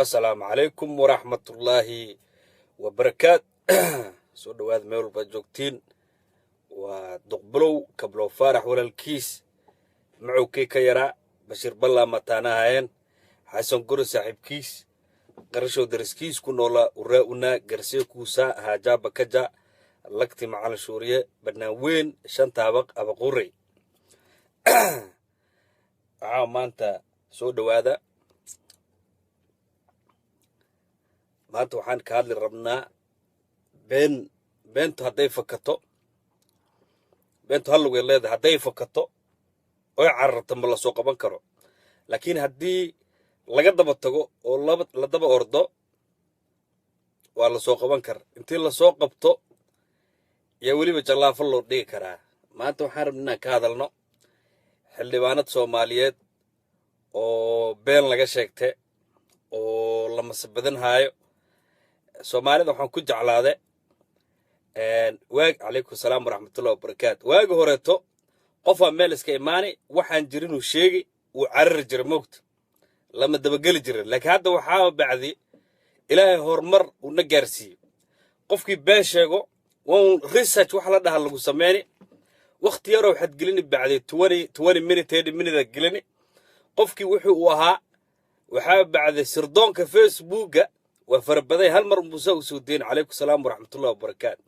Assalaamu calaykum waraxmatullaahi wabarakaat. Soo dhowaada meel walbaad joogtiin. Waa Duqbulow Kablow Faarax, walaalkiis macowkii ka yaraa, Bashiir Ballaa mataanahayeen, Xasan Guri saaxiibkiis, Qarashow dariskiis ku noolaa, uraa unaa garsee kuusaa haajaa bakaja lagti Macalin Shuuriye, bannaan weyn, shan taabaq, Abaqurey. Waxaa maanta soo dhowaada. Maanta waxaan ka hadli rabnaa been. Beentu hadday fakato, beentu hallugay leedahay. Hadday fakato oy cararto, ma la soo qaban karo, laakiin haddii laga daba tago oo la daba ordo, waa la soo qaban kara. Intii lasoo qabto yaa weliba jallaafo loo dhigi karaa. Maanta waxaan rabna inaan ka hadalno xildhibaanad Soomaaliyeed oo been laga sheegte oo la masabadan haayo. Soomaalida waxaan ku jeclaade waag. Calaykum salaam waraxmatullahi wabarakaatu. Waagi horeeto qofaa meel iska imaani, waxaan jirinuu sheegi, wuu carari jira, moogta lama dabageli jirin. Laakiin hadda waxaa bacdi Ilaahay horumar uuna gaarsiiyo, qofkii been sheego wan research wax la dhaha lagu sameyni. Wakhti yaroo waxaad gelini bacdi 20 minute, 30 minute aad gelini qofkii wuxuu uu ahaa. Waxaa bacday sirdoonka Facebooka waa farabaday, hal mar muuse uu soo deyn. Calaykum salaam waraxmatullahi wabarakaatu.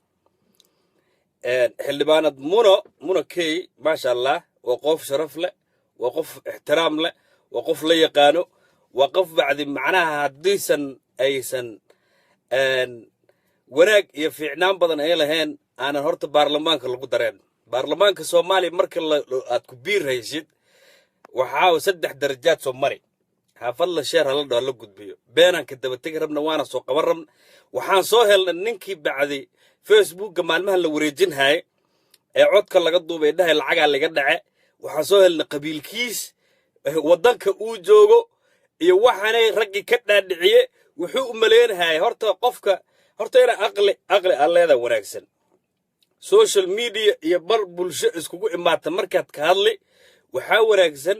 Xildhibaanad Muno, Muno Key, maasha Allah, waa qof sharaf leh, waa qof ixtiraam leh, waa qof la yaqaano, waa qof bacdi macnaha haddiisan aysan wanaag iyo fiicnaan badan ay lahayn aanan horta baarlamaanka lagu dareen. Baarlamaanka Soomaaliya marka aad ku biir haysid, waxaa saddex darajaad soo mari. Xaafadla sheer hala dhaho, la gudbiyo. Beenaan ka daba tegi rabna, waana soo qaban rabna. Waxaan soo helnay ninkii bacdi Facebooka maalmahan la wareejin haye ee codka laga duubay, dhahay lacagaa laga dhace. Waxaan soo helnay qabiilkiis, waddanka uu joogo iyo waxaanay raggii ka dhaadhiciye. Wuxuu u malaynahayay horta qofka horta inaa aqli aad leedaa wanaagsan. Social media iyo bar bulsho iskugu imaata markaad ka hadli, waxaa wanaagsan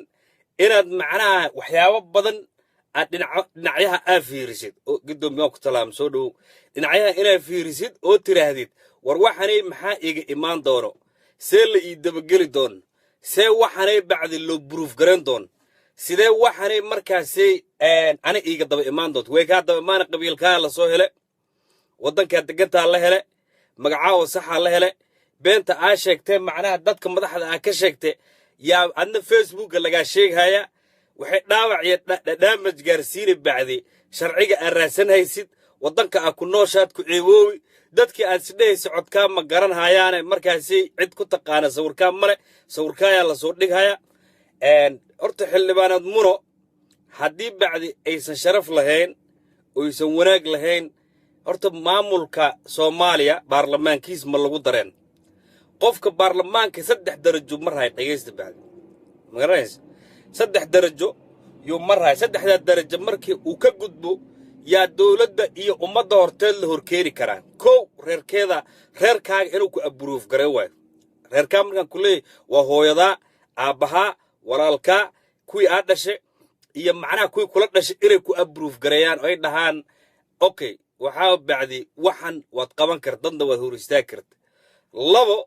inaad macnaha waxyaabo badan aad dhinacyaha aa fiirisid. Oo gudoomiyaa ku talaam, soo dhowow. Dhinacyaha inaad fiirisid oo tiraahdid, war waxanay maxaa iiga imaan doono? See la ii dabageli doono? See waxanay bacdi loo buruuf garan doono? Sidee waxanay markaasay ani iiga daba imaan doonto? Way kaa daba imaana. Qabiilkaa la soo hele, waddankaa degantaa la hele, magacaawo saxaa la hele. Beenta aa sheegtee macnaha dadka madaxda aa ka sheegtay yaa adna Facebooka lagaa sheeghaya, waxay dhaawac iyo dhaamaj gaarsiini bacdi sharciga aad raadsan haysid, waddanka aa ku nooshaad ku ceeboowi. Dadkii aad isdhehaysa codkaa ma garan hayaane, markaasi cid ku taqaana sawirkaa male, sawirkaayaa lasoo dhighaya. Horta xildhibaanaad Muno haddii bacdi aysan sharaf lahayn oysan wanaag lahayn, horta maamulka Soomaaliya baarlamaankiis ma lagu dareen. Qofka baarlamaanka saddex darajo mar hay, dhegaysta bacdi, ma garanaysa? Saddex darajo yuu mar hay. Saddexdaa darajo markii uu ka gudbo yaa dowladda iyo ummadda horteed la horkeeni karaa. Kow, reerkeeda, reerkaaga inuu ku approve garay waayo. Reerkaa markaan ku leeyahy waa hooyadaa, aabbahaa, walaalkaa, kuwii aad dhashay iyo macnaha kuwii kula dhashay inay ku approve gareeyaan oo ay dhahaan, okay, waxaa bacdi waxan waad qaban karta, dadna waad hor istaagi karta. Labo,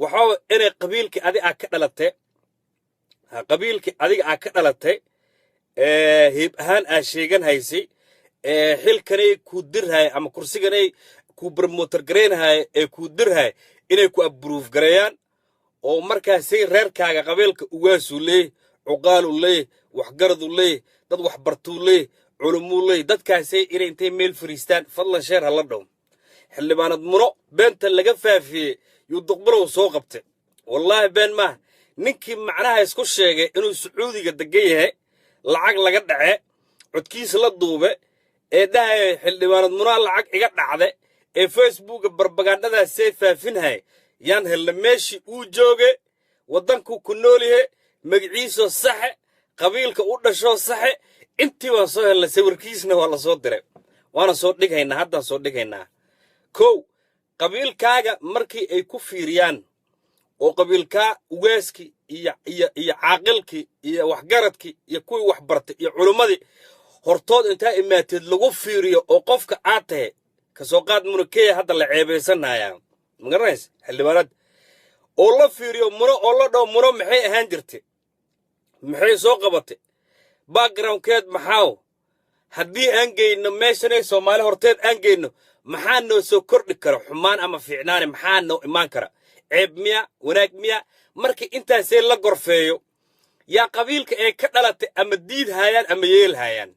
waxaa inay qabiilkii adi aa ka dhalatay, qabiilkii adiga aa ka dhalatay, hiib ahaan aa sheegan haysay, xilkanay kuu dirhaya ama kursiganay kuu promote garaynahaya ee kuu dirhaya inay ku approve gareeyaan. Oo markaasay reerkaaga qabiilka ugaasuu leeyay, cuqaaluu leeyay, waxgaraduu leeyay, dad waxbartuu leeyay, culumuu leeyay. Dadkaasay inay intay meel fariistaan. Fadlan sheer ha la dhow. Xildhibaanad Muno beenta laga faafiyey yuu Duqbulow soo qabtay. Wallaahi been maaha. Ninkii macnaha isku sheegay inuu Sacuudiga degan yahay, lacag laga dhace, codkiisa la duube ee dhahaya xildhibaanad Munaa lacag iga dhacde, ee Facebooka barbagandhadaasee faafinhay, yaan helna meeshii uu jooge, waddankuu ku nool yahay, magaciisoo saxe, qabiilka u dhashoo saxe. Intii waan soo helnay, sawirkiisna waa la soo diray, waana soo dhighaynaa, haddaan soo dhighaynaa. Kow, qabiilkaaga markii ay ku fiiriyaan oo qabiilkaa ugaaskii iyo caaqilkii iyo waxgaradkii iyo kuwii waxbartay iyo culummadii. Hortood intaa imaateed lagu fiiriyo oo qofka aad tahay ka soo qaad Munakeya hadda la ceebaysanayaa, ma garanaysa, xildhibaanad oo la fiiriyo Muno oo la dhaho, Muno maxay ahaan jirtay, maxay soo qabatay, backgroundkeed maxaaw, haddii aan geyno meeshanay Soomaali horteed aan geyno, maxaa noo soo kordhi kara, xumaan ama fiicnaane, maxaa noo imaan kara, ceeb miya, wanaag miya? Marka intaasee la gorfeeyo yaa qabiilka ay ka dhalatay ama diid haayaan ama yeel haayaan.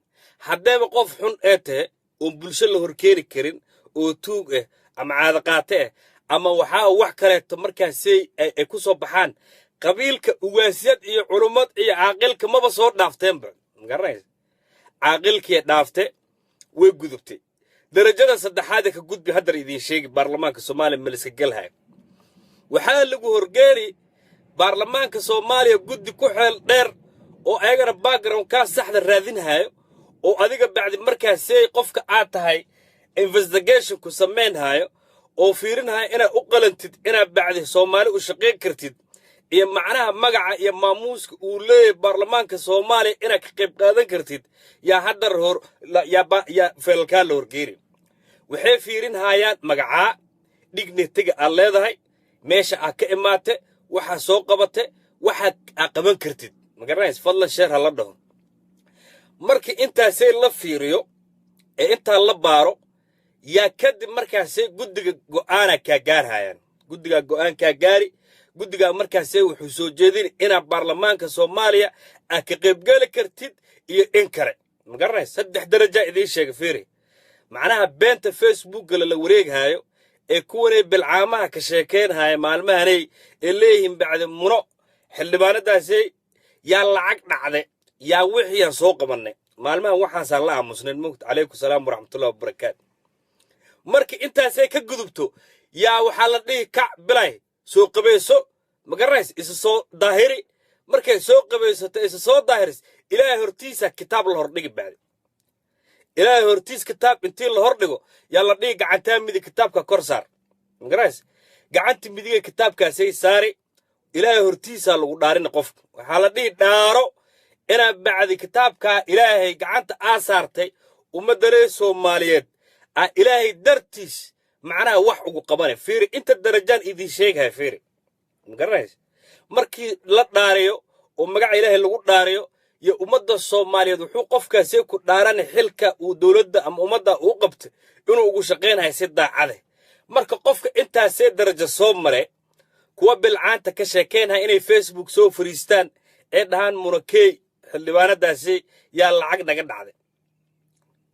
Haddeeba qof xun ee tahe oon bulsho la horkeeni karin oo tuug ah ama caadaqaate ah ama waxaa wax kaleeto markaasey ay ku soo baxaan, qabiilka ugaasyad iyo culummad iyo caaqilka maba soo dhaafteenba, ma garanaysa? Caaqilkii dhaafte, way gudubtay. Darajada saddexaad ee ka gudbi haddar idiin sheegi. Baarlamaanka Soomaaliya maliska gelhaya waxaa lagu horgeeri baarlamaanka Soomaaliya guddi ku xeel dheer oo ayagana background kaa saxda raadinhayo oo adiga bacdi markaasey qofka aad tahay investigationku samaynhayo oo fiirinhayo inaad u qalantid inaad bacdi Soomaali u shaqayn kartid iyo macnaha magaca iyo maamuuska uu leeyahay baarlamaanka Soomaaliya inaad ka qayb qaadan kartid. Yaa haddar hor yaa feelalkaa la horgeeri. Waxay fiirinhayaan magacaa, dignity-ga aad leedahay, meesha aad ka imaate, waxaa soo qabate, waxaad aad qaban kartid, ma garanaysa? Fadlan share ha la dhaho. Marka intaasay la fiiriyo ee intaa la baaro yaa kadib markaasay guddiga go'aana kaa gaarhayaan. Guddigaa go'aan kaa gaari. Guddigaa markaasay wuxuu soo jeedin inaad baarlamaanka Soomaaliya aad ka qaybgeli kartid iyo in kale, ma garanaysa? Saddex darajaa idiin sheega. Fiiri, macnaha beenta Facebookga lala wareeghaayo ee kuwanay bilcaamaha ka sheekaynhaya maalmahanay ee leeyihiin bacdi Muno xildhibaanadaasay yaa lacag dhacde, yaa wixiiyaan soo qabannay maalmahan, waxaasaan la aamusnayn mugta. Calaykum salaam waraxmatullahi wabarakaatu. Marka intaasay ka gudubto yaa waxaa la dhihi, kac bilay, soo qabayso, ma garanaysa, isa soo daahiri. Markay soo qabaysato, isa soo daahiris, Ilaahay hortiisa kitaab la hordhigi. Bacdi Ilaahay hortiis kitaab intii la hordhigo yaa la dhihi, gacantaa midig kitaabka kor saar, ma garanaysa? Gacanta midiga kitaabkaasay saari. Ilaahay hortiisaa lagu dhaarina qofka. Waxaa la dhihi, dhaaro inaad bacdi kitaabkaa Ilaahay gacanta aa saartay ummaddanee Soomaaliyeed aa Ilaahay dartiis macnaha wax ugu qabanay. Fiiri inta darajaan idiin sheegaya, fiiri, ma garanaysa? Markii la dhaariyo oo magaca Ilaahay lagu dhaariyo iyo ummadda Soomaaliyeed, wuxuu qofkaasee ku dhaaranay xilka uu dowladda ama ummadda uu qabtay inuu ugu shaqaynayo si daacade. Marka qofka intaasee darajo soo mare, kuwa bilcaanta ka sheekaynaya inay Facebook soo fariistaan ee dhahaan Munakey xildhibaanadaasi yaa lacag naga dhacday,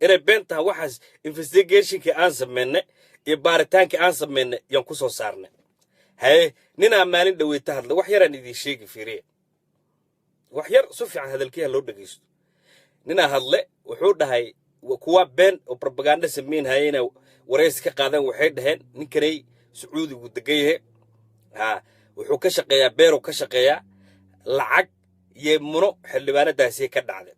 inay been tahay, waxaas investigationkii aan samaynay iyo baaritaankii aan samaynay yaan ku soo saarnay. Haye, ninaa maalin dhaweyta hadlay, wax yaraan idiin sheegi. Fiiriya, wax yar si fiican hadalkiiha loo dhegaysto. Ninaa hadle, wuxuu dhahay kuwa been oo propaganda samaynhayena waraysi ka qaadeen. Waxay dhaheen ninkanay Sacuudigu degan yahe, ha wuxuu ka shaqeeyaa beeruu ka shaqeeyaa, lacag iyo Muno xildhibaanadaasii ka dhacday,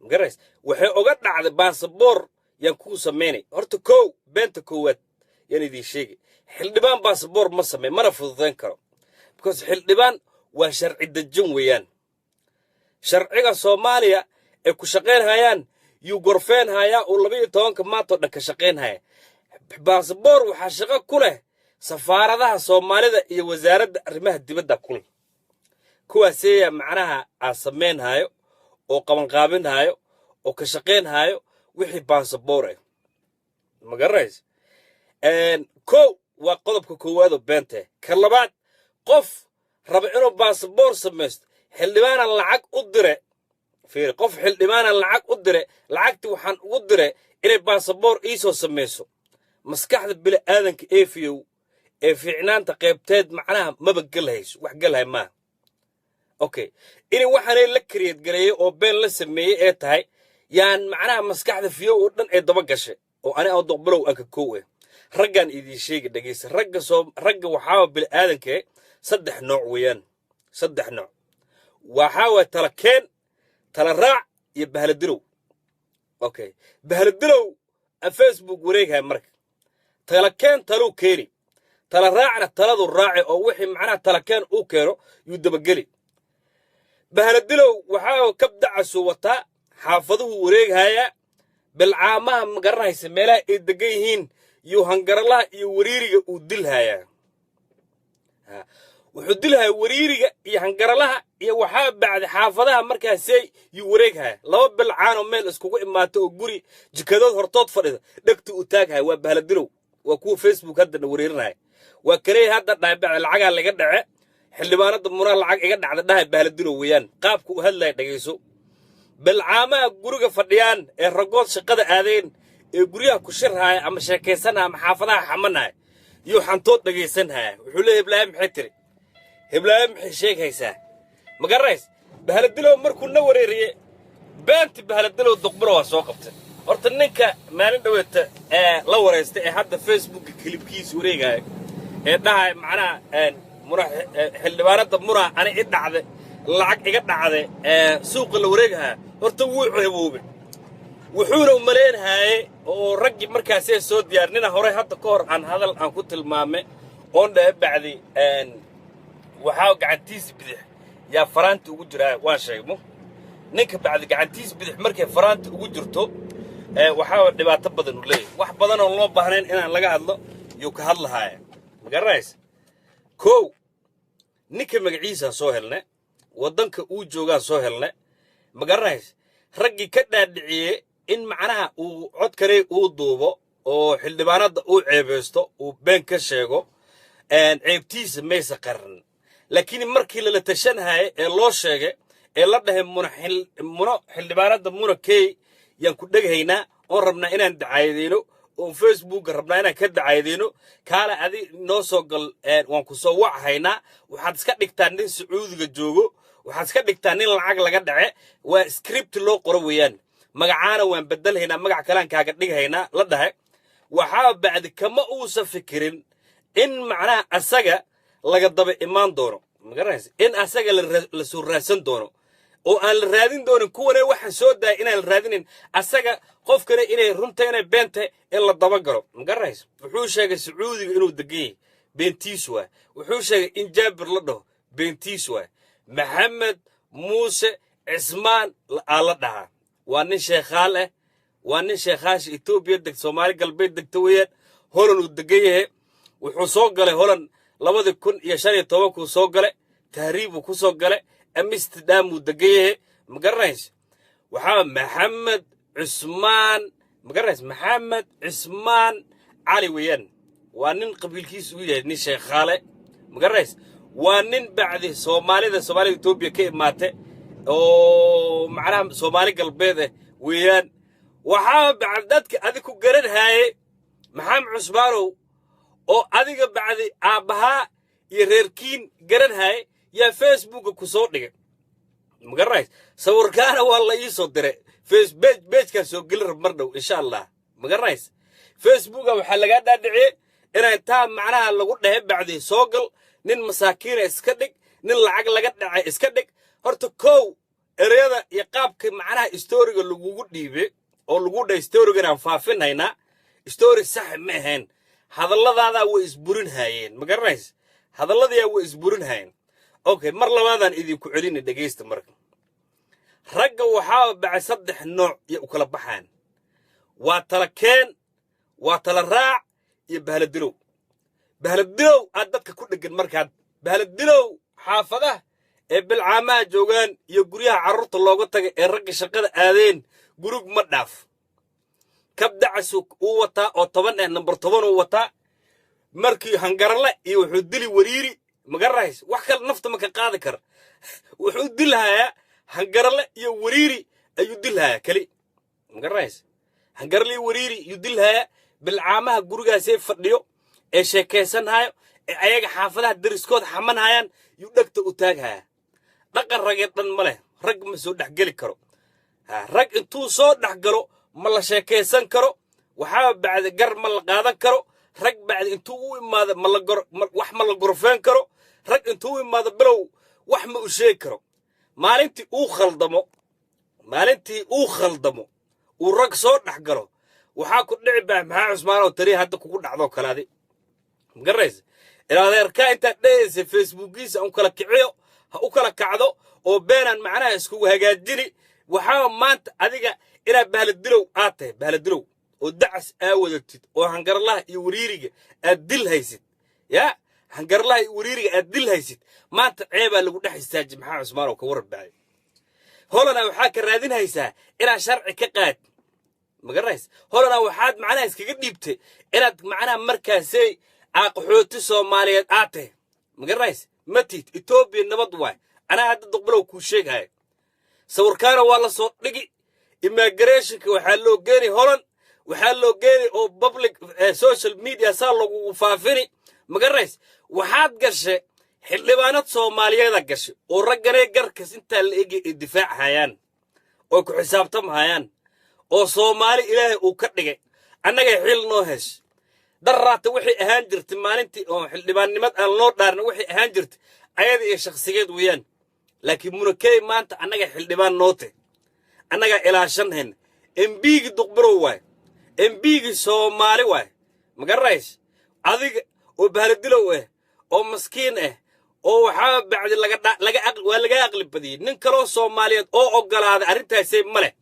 magarays? Waxay oga dhacday baasaboor yaan kuu samaynay. Horta kow, beenta koowaad yaan idiin sheegay: xildhibaan baasaboor ma samey, mana fududayn karo, because xildhibaan waa sharci dejin weeyaan. Sharciga Soomaaliya ay ku shaqaynhayaan yuu gorfeen hayaa uu 12-ka maantoo dhan ka shaqaynhaya. Baasaboor waxaa shaqo ku leh safaaradaha Soomaalida iyo Wasaaradda Arrimaha Dibadda ku leh. Kuwaaseeya macnaha aan samaynhayo oo qabanqaabinhayo oo ka shaqaynhayo wixii baasaboor ah, ma garanaysa? Kow waa qodobka koowaadoo beente. Ka labaad, qof raba inuu baasaboor samaysto xildhibaana lacag u dire. Fiiri, qof xildhibaana lacag u dire, lacagtii waxaan ugu dire inay baasaboor iisoo samayso. Maskaxda bini'aadanka eefiyow ee fiicnaanta qaybteed macnaha maba gelhayso, wax gelhay maaha. Okay, inay waxaanay la create gareeyey oo been la sameeyey ee tahay yaan macnaha maskaxda fiyow oo dhan ee daba gashay oo ani oo Duqbilow aan ka kow eh. Raggaan idiin sheegi, dhegaysa. Ragga soo ragga waxaaba bini'aadanka saddex nooc weeyaan. Saddex nooc waxaa waay: tala keen, tala raac iyo bahladilow. Okay, bahladilow a Facebook wareeghay. Marka tala keen taluu keeni, tala raacna taladu raaci oo wixii macnaha tala keen uu keeno yuu dabageli. Bahladilow waxaa kabdacasuu wataa. Xaafaduhu wareeghayaa, bilcaamaha, ma garanaysa, meelaha ay degan yihiin iyo hangaralaha iyo wariiriga uu dilhayaa. Wuxuu dilhayaa wariiriga iyo hangaralaha iyo waxaa bacday xaafadaha markaasey yuu wareeghaya. Laba bilcaanoo meel iskugu imaato oo guri jikadood hortood fadhida dhegta uu taaghaya. Waa Bahladilow, waa kuwa Facebook haddana wareerinaya, waa kaley hadda dhahay bacda lacagaa laga dhace, xildhibaanada Munaa lacag iga dhacda dhahay. Bahladilow weeyaan. Qaabka uu hadlaya dhegayso. Bilcaamaha guriga fadhiyaan ee raggood shaqada aadeen ee guryaha ku shirhaaya ama sheekaysanaya ama xaafadaha xamanaya yuu xantood dhegaysanhaya. Wuxuu leeyahy, "Heblaayo maxay tiri? Heblaayo maxay sheegaysaa?" Ma garanays? Bahladilow markuu na wareeriyey beenti, Bahladilow duqburo waa soo qabtay. Horta ninka maalin dhaweeta ee la wareystay ee hadda Facebooka clipkiisa wareegaya ee dhahaya macnaha Muna, xildhibaanada Muna ani i dhacday, lacag iga dhacday, ee suuqa la wareegahaya, horta wuu ceeboobay. Wuxuuna umalaynhaye oo raggii markaasee soo diyaar nina horey hadda ka hor aan hadal aan ku tilmaamay oon dhahe bacdi waxaa gacantiisa bidix yaa faraanta ugu jiraa. Waan sheegmo ninka bacdi gacantiisa bidix markay faraanta ugu jirto waxaa dhibaato badan uu leeyahay, wax badan oon loo baahnayn inaan laga hadlo yuu ka hadlahaaya. Ma garanaysa? Kow, ninka magaciisaan soo helne, waddanka uu joogaan soo helne. Ma garanaysa? Raggii ka dhaadhiciyey in macnaha uu codkanay uu duubo oo xildhibaanadda uu ceebaysto, uu been ka sheego, ceebtiisa maysa qaran. Laakiin markii lala tashanhaya ee loo sheegay ee la dhahay Muno, xildhibaanadda Muna Key yaan ku dheghaynaa oon rabnaa inaan dacaydeyno oon Facebooka rabnaa inaan ka dacaydeyno, kaale adi noo soo gal, waan ku soo wachaynaa, waxaad iska dhigtaa nin Sacuudiga joogo, waxaad iska dhigtaa nin lacag laga dhace. Waa script loo qoro weeyaan. Magacaana waan bedelhaynaa, magac kalean kaaga dhighaynaa la dhahay. Waxaa bacdi kama uusan fikirin in macnaha asaga laga daba imaan doono. Ma garanaysa? In asaga la soo raadsan doono oo aan la raadin doonin kuwane waxaan soo daayay inaan la raadinin asaga qofkana, inay runta, inay beentahay in la dabagalo. Ma garanaysa? Wuxuu sheegay Sacuudiga inuu degan yahay, beentiis waay. Wuxuu sheegay in Jaabir la dhaho, beentiis waay. Maxamed Muuse Cismaan aa la dhahaa. Waa nin sheekhaal ah, waa nin sheekhaasha Etoobiya deg, Soomaali Galbeed degta weeyaan. Holan uu degan yahay. Wuxuu soo galay Holan 2015-kuu soo galay, tahriibuu ku soo galay. Amsterdam uu degan yahay. Ma garanaysa? Waxaa Maxamed Cusmaan, ma garanaysa, Maxamed Cismaan Cali weeyaan. Waa nin qabiilkiisu uu yahay nin sheekhaale. Ma garanaysa? Waa nin bacdi Soomaalida Etoobiya ka imaatay oo macnaha Soomaali Galbeed ah weeyaan. Waxaa bacdi dadka adig ku garanhaye, Maxamed Cusmaanow, oo adiga bacdi aabbahaa iyo reerkiin garanhaye yaa Facebooka ku soo dhigay. Ma garanaysa? Sawirkaana waa la ii soo diray, Facebook pagekaa soo gelin rab mar dhow, insha Allah. Ma garanaysa? Facebooka waxaa lagaa dhaadhiciyey inay intaa macnaha lagu dhehe bacdi soo gal, nin masaakiina iska dhig, nin lacag laga dhacay iska dhig. Horta kow, ereyada iyo qaabka macnaha storyga lagugu dhiibay oo lagu dhahay storygan aan faafinhaynaa, story sax ma ahayn. Hadalladaadaa way isburin haayeen. Ma garanaysa? Hadalladiyaa way isburin haayeen. Okay, mar labaadaan idinku celina, dhegaysta. Marka ragga waxaa bacay saddex nooc iyo u kala baxaan: waa tala keen, waa tala raac iyo bahladilow. Bahladilow aad dadka ku dheggan. Markaad bahladilow xaafadaha ee bilcaamaha joogaan iyo guryaha carruurta looga tagay ee ragga shaqada aadeen, gurug ma dhaaf. Kabdacas uu wataa oo 10 eh, nambar 10 uu wataa. Markii hangarale iyo wuxuu dili wariiri. Ma garanays? Wax kale nafta ma ka qaadi kara. Wuxuu dilhayaa hangarale iyo wariiri ayuu dilhayaa keli. Ma garanays? Hangarale iyo wariiri ayuu dilhayaa. Bilcaamaha gurigaasee fadhiyo ee sheekaysanhayo ee ayaga xaafadaha deriskooda xamanhayaan yuu dhegta u taaghayaa. Dhaqan rageed dhan ma leh. Rag ma soo dhexgeli karo. Ha, rag intuu soo dhex galo ma la sheekaysan karo. Waxaa bacdi gar ma la qaadan karo. Rag bacdi intuu u imaado ma la gor wax ma la gorfeen karo. Rag intuu u imaado bilow wax ma u sheegi karo. Maalintii uu khaldamo, maalintii uu khaldamo, uu rag soo dhex galo, waxaa ku dhici baa Maxaa Cusmaanoo taliya hadda kugu dhacdoo kalaadi. Ma garanaysa? In adeerkaa intaad dhehaysa Facebookiisa u kala kiciyo, ha u kala kacdo oo beenaan macnaha iskugu hagaajini. Waxaa maanta adiga inaad bahladilow aad tahay, bahladilow oo dacas aa wadatid oo hangarlaha iyo wariiriga aad dil haysid, yaa hangarlaha iyo wariiriga aad dil haysid, maanta ceebaa lagu dhex istaaji. Maxaa Cusmaan oo ka waran bacay Holana waxaa ka raadinaysaa inaad sharci ka qaad, magarays? Holana waxaad macnaha iskaga dhiibtay inaad macnaha markaasay qaxooti Soomaaliyeed aad tahay, magarays? Matid Etoobiya nabad waay. Anaa hadda Duqbalow kuu sheegaya, sawirkaana waa la soo dhigi, immigrationka waxaa loo geeni Holand, waxaa loo geeni oo public social media saa lagugu faafini, magarays? Waxaad gashe xildhibaanad Soomaaliyeeda gashay oo ragganee garkas intaa la egi ay difaac hayaan oo ku xisaabtamhayaan oo Soomaali Ilaahay uu ka dhigay, annagay xil noo hesh. Daraata waxay ahaan jirtay maalintii oo xildhibaannimad aan loo dhaarna, waxay ahaan jirtay ayada iyo shakhsigeed weeyaan. Laakiin Munakey maanta annaga xildhibaan noote, annagaa ilaashanhayna. MPgii Duqbirow waay, MPgii Soomaali waay, magarays? Adiga oo bahladilow ah oo maskiin ah oo waxaa bacdi laga waa laga aqli badiyey, nin kaloo Soomaaliyeed oo oggolaaday arrintaasay ma leh.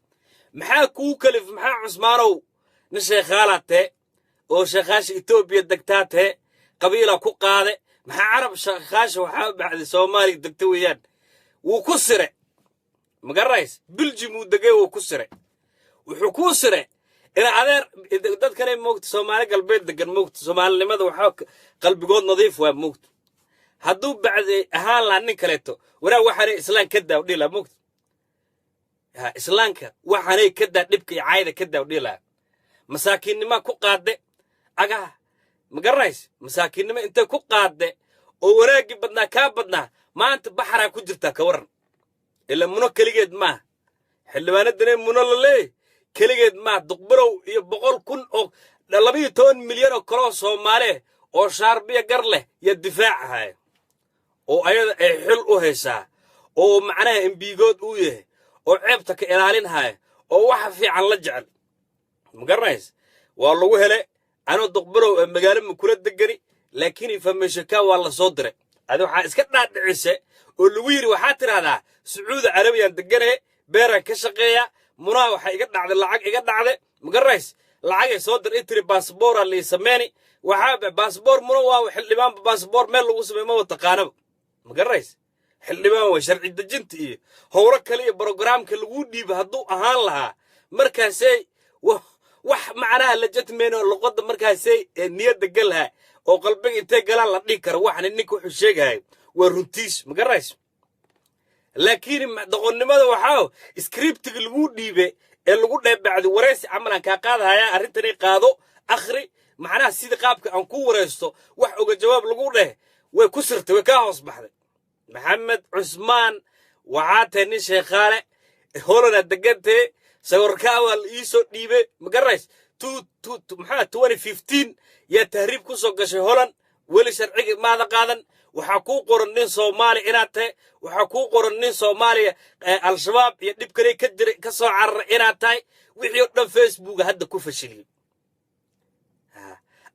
Maxaa kuu kalif, Maxaa Cusmaanow? Nin sheekhaalaa tee oo sheekhaasha Etoobiya degtaa tee, qabiilaa ku qaade. Maxaa Carab sheekhaasha waxaa bacdi Soomaaliya degta weeyaan, wuu ku sire, magarays? Biljim uu degay, wuu ku sire, wuxuu kuu sire ina adeer. Dadkanay moogta Soomaali Galbeed degan, moogta Soomaalinimada waxaa qalbigood nadiif waa, moogta. Hadduu bacdi ahaan lahaa nin kaleeto, wanaag waxaanay Islaan ka daaw dhihi lahaa, moogta. Ha Islaanka waxaanay ka daa, dhibka iyo caayda ka daaw dhihi lahaa. Masaakiinnima ku qaadde agaha, ma garanays? Masaakiinnimo intay ku qaadde oo wanaaggii badnaa kaa badnaa, maanta baxaraa ku jirtaa, ka warran. Ila Muno keligeed maaha xildhibaanadane, Muno la leeyay keligeed maaha. Duqbirow iyo 100,000 oo 12 milyan oo kaloo Soomaali oo shaarbiya gar leh yo difaac ahaya oo ayada ay xil u haysaa oo macnaha MPgood uu yahay oo ceebta ka ilaalinhaya oo waxa fiican la jecel, ma garanays? Waa lagu hele. Anoo Duqbirow ee magaalo ma kula degani, laakiin informationka waa la soo diray. Adi waxaa iska dhaadhicise oo lagu yidhi waxaad tidhahdaa Sacuudi Carabiyaan degane, beeraan ka shaqeeya, Munaha waxaa iga dhacday, lacag iga dhacday, ma garanays? Lacagay soo dir intiri, baasboora lii sameeni. Waxaa baasboor Muna waa xildhibaanba, baasboor meel lagu sameey maba taqaanaba, ma garanays? Xildhibaan waa sharci dejinta iyo howlo kale iyo programka laguu dhiiba. Hadduu ahaan lahaa markaasay wax macnaha legitimate oo luqadda markaasay niyadda gal lahaa oo qalbiga intay galaan la dhihi karo waxani ninka wuxuu sheegahay waa runtiis, ma garanays? Laakiin doqonnimada waxaa scriptiga laguu dhiibe ee lagu dheebacday waraysi camal aan kaa qaadahayaa, arrintani qaado, akhri, macnaha sida qaabka aan ku waraysto wax oga jawaab lagu dheh, way ku sirtay, way kaa hoos baxday. Maxamed Cusmaan, waxaa tahay nin sheekhaale, Holana degantee, sawirkaa waa la ii soo dhiibay, ma garanays? Maxaa 2015 yaa tahriib ku soo gashay Holland, weli sharciga maada qaadan. Waxaa kuu qoran nin Soomaali inaad tahay, waxaa kuu qoran nin Soomaaliya Al-Shabaab iyo dhib kale ka jiray ka soo cararay inaad tahay. Wixii oo dhan Facebooka hadda ku fashiliyey.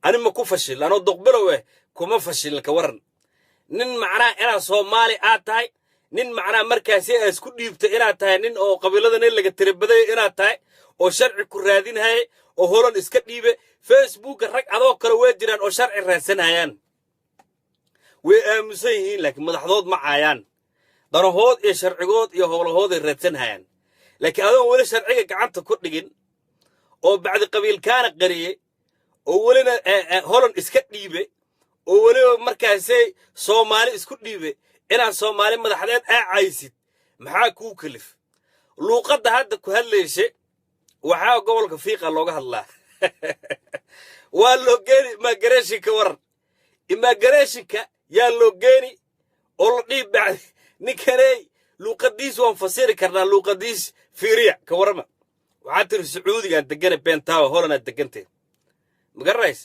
Ani ma ku fashil, anoo Duqbilow eh kuma fashilin, ka waran. Nin macnaha inaad Soomaali aad tahay, nin macnaha markaasi aad isku dhiibtay inaad tahay, nin oo qabiiladan laga tirabadayo inaad tahay oo sharci ku raadinhayay oo Holan iska dhiibe. Facebooka rag adoo kale way jiraan oo sharci raadsanayaan, way aamusan yihiin, laakiin madaxdood ma caayaan, danahood iyo sharcigood iyo howlahooday raadsanhayaan. Laakiin adoon weli sharciga gacanta ku dhigin oo bacdi qabiilkaana qariyey oo welina Holan iska dhiibe oo weliba markaasay Soomaali isku dhiibe inaad Soomaali madaxdeed aa caysid, maxaa kuu kalif? Luuqadda hadda ku hadlaysa waxaa gobolka Fiiqa looga hadlaa, waa loo geeni immigrationka. Waran immigrationka yaa loo geeni oo la dhihi bacdi ninkaney luuqadiis waan fasiri karnaa, luuqadiis fiiriya, ka warrama. Waxaad tiri Sacuudigaan degana, beentawa, Holanaad degantay, ma garanays?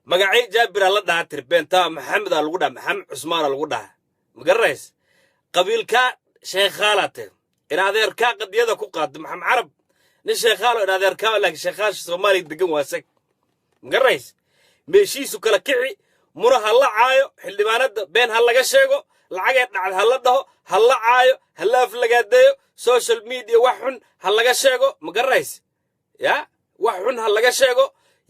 Magacay Jaabiraa la dhahaa tiri, beentawa, Maxamedaa lagu dhaha, Maxamed Cusmaana lagu dhahaa, ma garanays? Qabiilkaa sheekhaalaa tee, in adeerkaa qadiyada ku qaado Maxamed Carab, nin sheekhaalo in adeerkaa, laakiin sheekhaasha Soomaaliya degan waa sag, ma garanays? Meeshiisu kala kici, Muna ha la caayo, xildhibaanadda been ha laga sheego. Lacagee dhacda ha la dhaho, ha la caayo, ha la aflagaadeeyo, social media wax xun ha laga sheego. Ma garanays ya? Wax xun ha laga sheego.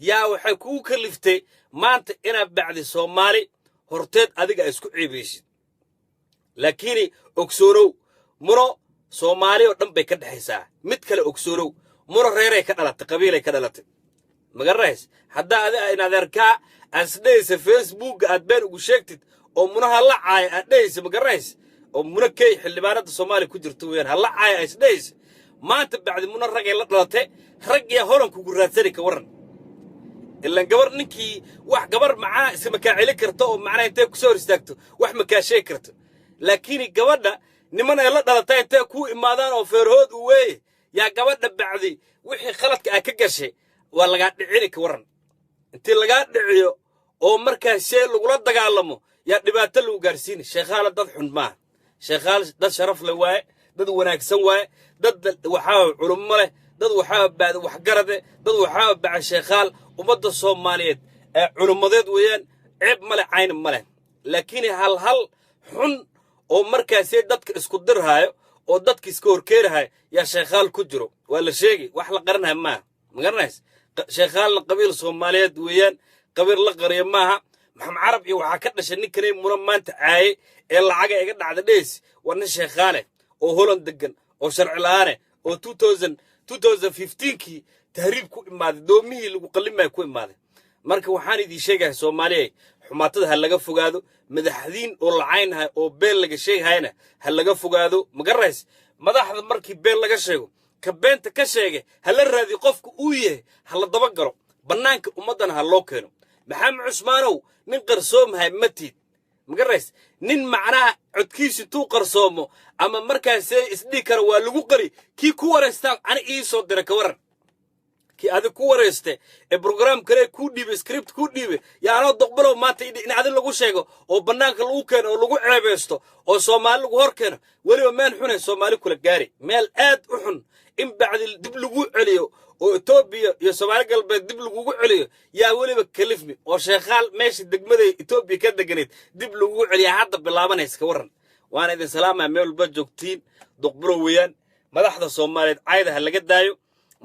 Yaa waxay kugu kaliftay maanta inaad bacdi Soomaali horteed adiga ay isku ceebaysid? Laakiin ogsoonow, Muno Soomaali oo dhan bay ka dhexaysaa. Mid kale ogsoonow, Muno reeray ka dhalatay, qabiilay ka dhalatay. Ma garanays? Haddaa adi in adeerkaa aad isdhehaysa Facebooka aad been ugu sheegtid oo Munaha la caaya aad dhehaysa, ma garanays, oo Muno key xildhibaanada Soomaaliya ku jirta weeyaan, ha la caaya aad isdhehaysa, maanta bacdi Muno ragay la dhalatay, ragyaa horan kugu raadsani. Ka warran? Ilan gabar ninkii wax gabar macnaha iska makaa celi karto oo macnaha intay kusoo hor istaagto wax makaa sheegi karto, laakiin gabadha niman ay la dhalatay intay kuu imaadaan oo feerhood u weeye, yaa gabadha bacdi wixii khaladka aa ka gashay waa lagaa dhicini. Ka warran intii lagaa dhiciyo oo markaas see lagula dagaalamo, yaa dhibaato lagu gaarsiini? Sheekhaala dad xun maaha. Sheekhaal dad sharaf leh waaye, dad wanaagsan waaye, dad waxaa culummo leh, dad waxaa bacda waxgarade, dad waxaa baca. Sheekhaal ummadda Soomaaliyeed ee culummadeed weeyaan. Ceeb ma leh, cayn ma leh, laakiin hal hal xun oo markaasee dadka isku dirhaayo oo dadka iska horkeenahayo yaa sheekhaal ku jiro. Waa la sheegi, wax la qaranaya maaha. Ma garanays? Sheekhaalna qabiil Soomaaliyeed weeyaan, qabiil la qariyo maaha. Maxamed Carab iyo waxaa ka dhashay ninkanay Muna maanta caayay ee lacaga iga dhacda dhees. Waa nin sheekhaale oo Holland degan oo sharci la'aane oo 2015kii tahriib ku imaaday, doomihii lagu qallimaya ku imaaday. Marka waxaan idiin sheegahay, Soomaaliyay, xumaatada ha laga fogaado. Madaxdiin oo lacaynhayo oo been laga sheegahayna ha laga fogaado. Ma garanays? Madaxda markii been laga sheego, ka beenta ka sheegay ha la raadiyo qofka uu yahay, ha la dabagalo, bannaanka ummaddana ha loo keeno. Maxamed Cusmaanow, nin qarsoomahay ma tiid. Ma garanays? Nin macnaha codkiisu intuu qarsoomo ama markaasee isdhihi kara waa lagu qari. Kii ku wareystaa ani ii soo dira. Ka waran kii adig ku wareyste ee program kale kuu dhiibay, script kuu dhiibay, yaa anoo doqbalow maanta in adi lagu sheego oo bannaanka lagu keeno oo lagu ceebeysto oo Soomaali lagu hor keeno, weliba meel xunay Soomaali kula gaari, meel aad u xun in bacdi dib lagu celiyo oo Etoobiya iyo Soomaali Galbeed dib lagugu celiyo, yaa weliba kalifmi oo sheekhaal meesha degmada Etoobiya ka deganayd dib lagugu celiya hadda bilaabanaysa. Ka warran? Waana idin salaamaya meel walba joogtiin. Doqbalow weeyaan. Madaxda Soomaaliyeed cayda ha laga daayo.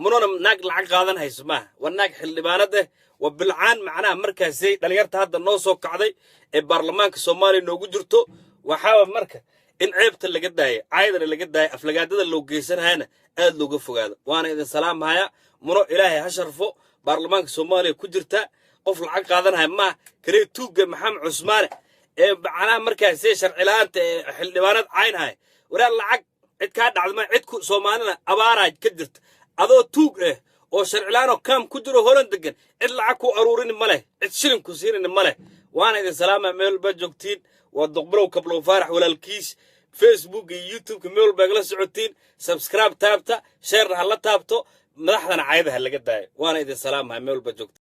Munona naag lacag qaadan hayso maaha, waa naag xildhibaanad eh, waa bilcaan. Macnaha markaasay dhalinyarta hadda noo soo kacday ee baarlamaanka Soomaaliya noogu jirto, waxaaba marka in ceebta laga daayo, caydana laga daayo, aflagaadada loo geysanayana aad looga fogaado. Waana idin salaamhaya. Muno Ilaahay ha sharfo, baarlamaanka Soomaaliya ku jirta, qof lacag qaadanaya maaha. Kalee tuugga Maxamed Cusmaane ee macnaha markaasay sharci la'aanta ee xildhibaanad caynhaya, waraa lacag cid kaa dhacda ma cid ku Soomaalina abaaraa ka jirta. Adoo tuug ah oo sharcilaan oo kaam ku jiro Holan degan, cid lacag ku aruurini ma leh, cid shilin ku siinini ma leh. Waana idin salaamaya meel walba joogtiin. Waa Doqbalow Kablow Faarax walaalkiis. Facebook iyo YouTube-ka meel walba igala socotiin. Subscribe taabta, share-na ha la taabto, madaxdana cayada ha laga daayo. Waana idin salaamaya meel walba joogtiin.